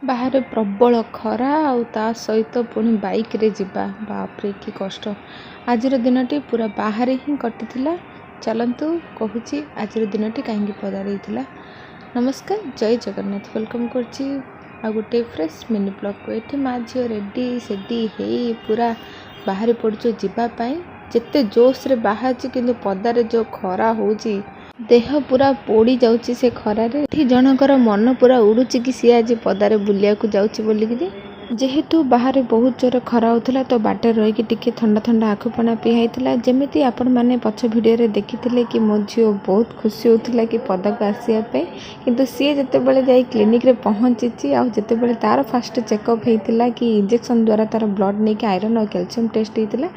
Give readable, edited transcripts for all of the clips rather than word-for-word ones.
ବାହାରେ ପ୍ରବଳ ଖରା ଆଉ ତା ସହିତ ପୁଣି ବାଇକ୍ରେ ଯିବା, ବାପରେ କି କଷ୍ଟ! ଆଜିର ଦିନଟି ପୁରା ବାହାରେ ହିଁ କଟିଥିଲା। ଚାଲନ୍ତୁ କହୁଛି ଆଜିର ଦିନଟି କାହିଁକି ପଦାରେ ହେଇଥିଲା। ନମସ୍କାର, ଜୟ ଜଗନ୍ନାଥ। Welcome କରୁଛି ଆଉ ଗୋଟେ ଫ୍ରେଶ୍ ମିନି ବ୍ଲଗ୍କୁ। ଏଠି ମା ଝିଅ ରେଡ଼ି ସେଡ଼ି ହେଇ ପୁରା ବାହାରି ପଡ଼ୁଛୁ ଯିବା ପାଇଁ। ଯେତେ ଜୋସ୍ରେ ବାହାରିଛି, କିନ୍ତୁ ପଦାରେ ଯେଉଁ ଖରା ହେଉଛି, ଦେହ ପୁରା ପୋଡ଼ି ଯାଉଛି ସେ ଖରାରେ। ଏଠି ଜଣଙ୍କର ମନ ପୁରା ଉଡ଼ୁଛି କି ସିଏ ଆଜି ପଦାରେ ବୁଲିବାକୁ ଯାଉଛି ବୋଲିକିରି। ଯେହେତୁ ବାହାରେ ବହୁତ ଜୋରେ ଖରା ହେଉଥିଲା, ତ ବାଟରେ ରହିକି ଟିକେ ଥଣ୍ଡା ଥଣ୍ଡା ଆଖୁପଣା ପିଆ ହେଇଥିଲା। ଯେମିତି ଆପଣମାନେ ପଛ ଭିଡ଼ିଓରେ ଦେଖିଥିଲେ କି ମୋ ଝିଅ ବହୁତ ଖୁସି ହେଉଥିଲା କି ପଦାକୁ ଆସିବା ପାଇଁ। କିନ୍ତୁ ସିଏ ଯେତେବେଳେ ଯାଇ କ୍ଲିନିକ୍ରେ ପହଞ୍ଚିଛି ଆଉ ଯେତେବେଳେ ତାର ଫାଷ୍ଟ ଚେକଅପ୍ ହେଇଥିଲା କି ଇଞ୍ଜେକ୍ସନ୍ ଦ୍ୱାରା ତାର ବ୍ଲଡ଼ ନେଇକି ଆଇରନ୍ ଆଉ କ୍ୟାଲସିୟମ୍ ଟେଷ୍ଟ ହେଇଥିଲା,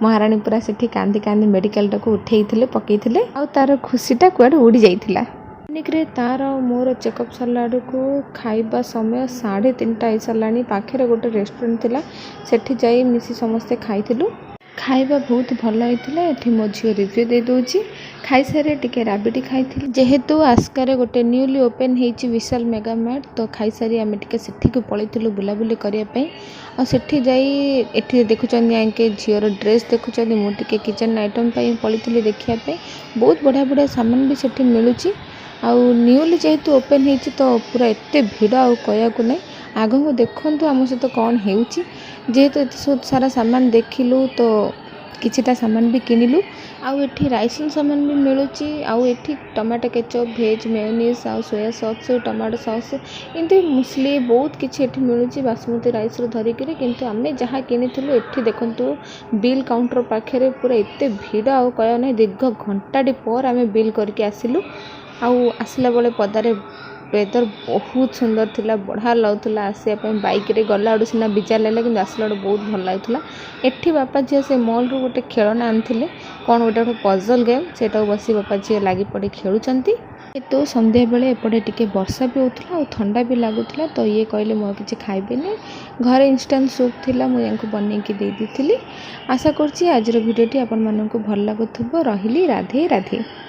ମହାରାଣୀ ପୁରା ସେଠି କାନ୍ଦି କାନ୍ଦି ମେଡ଼ିକାଲଟାକୁ ଉଠେଇଥିଲେ, ପକେଇଥିଲେ ଆଉ ତାର ଖୁସିଟା କୁଆଡ଼େ ଉଡ଼ି ଯାଇଥିଲା। କ୍ଲିନିକ୍ରେ ତାର ମୋର ଚେକଅପ୍ ସରିଲା ବେଳକୁ ଖାଇବା ସମୟ 3:30 ହେଇସାରିଲାଣି। ପାଖରେ ଗୋଟେ ରେଷ୍ଟୁରାଣ୍ଟ ଥିଲା, ସେଠି ଯାଇ ମିଶି ସମସ୍ତେ ଖାଇଥିଲୁ। ଖାଇବା ବହୁତ ଭଲ ହେଇଥିଲା। ଏଠି ମୋ ଝିଅ ରିଭ୍ୟୁ ଦେଇଦେଉଛି। ଖାଇସାରି ଟିକେ ରାବିଡ଼ି ଖାଇଥିଲି। ଯେହେତୁ ଆସ୍କାରେ ଗୋଟେ ନ୍ୟୁଲି ଓପେନ୍ ହେଇଛି ବିଶାଲ ମେଗା ମାର୍ଟ, ତ ଖାଇସାରି ଆମେ ଟିକେ ସେଠିକୁ ପଳେଇଥିଲୁ ବୁଲାବୁଲି କରିବା ପାଇଁ। ଆଉ ସେଠି ଯାଇ ଏଠି ଦେଖୁଛନ୍ତି ଆଙ୍କେ ଝିଅର ଡ୍ରେସ୍ ଦେଖୁଛନ୍ତି। ମୁଁ ଟିକେ କିଚେନ୍ ଆଇଟମ୍ ପାଇଁ ପଳେଇଥିଲି ଦେଖିବା ପାଇଁ। ବହୁତ ବଢ଼ିଆ ବଢ଼ିଆ ସାମାନ ବି ସେଠି ମିଳୁଛି। ଆଉ ନ୍ୟୁଲି ଯେହେତୁ ଓପେନ୍ ହେଇଛି, ତ ପୁରା ଏତେ ଭିଡ଼ ଆଉ କହିବାକୁ ନାହିଁ। ଆଗକୁ ଦେଖନ୍ତୁ ଆମ ସହିତ କ'ଣ ହେଉଛି। ଯେହେତୁ ଏତେ ସବୁ ସାରା ସାମାନ ଦେଖିଲୁ, ତ କିଛିଟା ସାମାନ ବି କିଣିଲୁ। ଆଉ ଏଠି ରାସନ୍ ସାମାନ ବି ମିଳୁଛି। ଆଉ ଏଠି ଟମାଟୋ କେଚପ୍, ଭେଜ୍ ମେୟୋନିଜ୍ ଆଉ ସୋୟା ସସ୍, ଟମାଟୋ ସସ୍, ଏମିତି ମୁସଲି ବହୁତ କିଛି ଏଠି ମିଳୁଛି, ବାସୁମତୀ ରାଇସ୍ରୁ ଧରିକିରି। କିନ୍ତୁ ଆମେ ଯାହା କିଣିଥିଲୁ, ଏଠି ଦେଖନ୍ତୁ ବିଲ୍ କାଉଣ୍ଟର ପାଖରେ ପୁରା ଏତେ ଭିଡ଼ ଆଉ କହିବାକୁ ନାହିଁ। ଦୀର୍ଘ ଘଣ୍ଟାଟି ପରେ ଆମେ ବିଲ୍ କରିକି ଆସିଲୁ। ଆଉ ଆସିଲା ବେଳେ ପଦାରେ ୱେଦର ବହୁତ ସୁନ୍ଦର ଥିଲା, ବଢ଼ିଆ ଲାଗୁଥିଲା ଆସିବା ପାଇଁ। ବାଇକ୍ରେ ଗଲା ବେଳକୁ ସିନା ବିଜାର ଲାଗିଲା, କିନ୍ତୁ ଆସିଲା ବେଳକୁ ବହୁତ ଭଲ ଲାଗୁଥିଲା। ଏଠି ବାପା ଝିଅ ସେ ମଲ୍ରୁ ଗୋଟେ ଖେଳନା ଆଣିଥିଲେ, କ'ଣ ଗୋଟେ ଗୋଟେ ପଜଲ୍ ଗେମ୍, ସେଇଟାକୁ ବସି ବାପା ଝିଅ ଲାଗି ପଡ଼ି ଖେଳୁଛନ୍ତି। ଯେହେତୁ ସନ୍ଧ୍ୟାବେଳେ ଏପଟେ ଟିକେ ବର୍ଷା ବି ହେଉଥିଲା ଆଉ ଥଣ୍ଡା ବି ଲାଗୁଥିଲା, ତ ଇଏ କହିଲେ ମୁଁ ଆଉ କିଛି ଖାଇବିନି। ଘରେ ଇନଷ୍ଟାଣ୍ଟ ସୁପ୍ ଥିଲା, ମୁଁ ୟାଙ୍କୁ ବନେଇକି ଦେଇ ଦେଇଥିଲି। ଆଶା କରୁଛି ଆଜିର ଭିଡ଼ିଓଟି ଆପଣମାନଙ୍କୁ ଭଲ ଲାଗୁଥିବ। ରହିଲି, ରାଧେ ରାଧେ।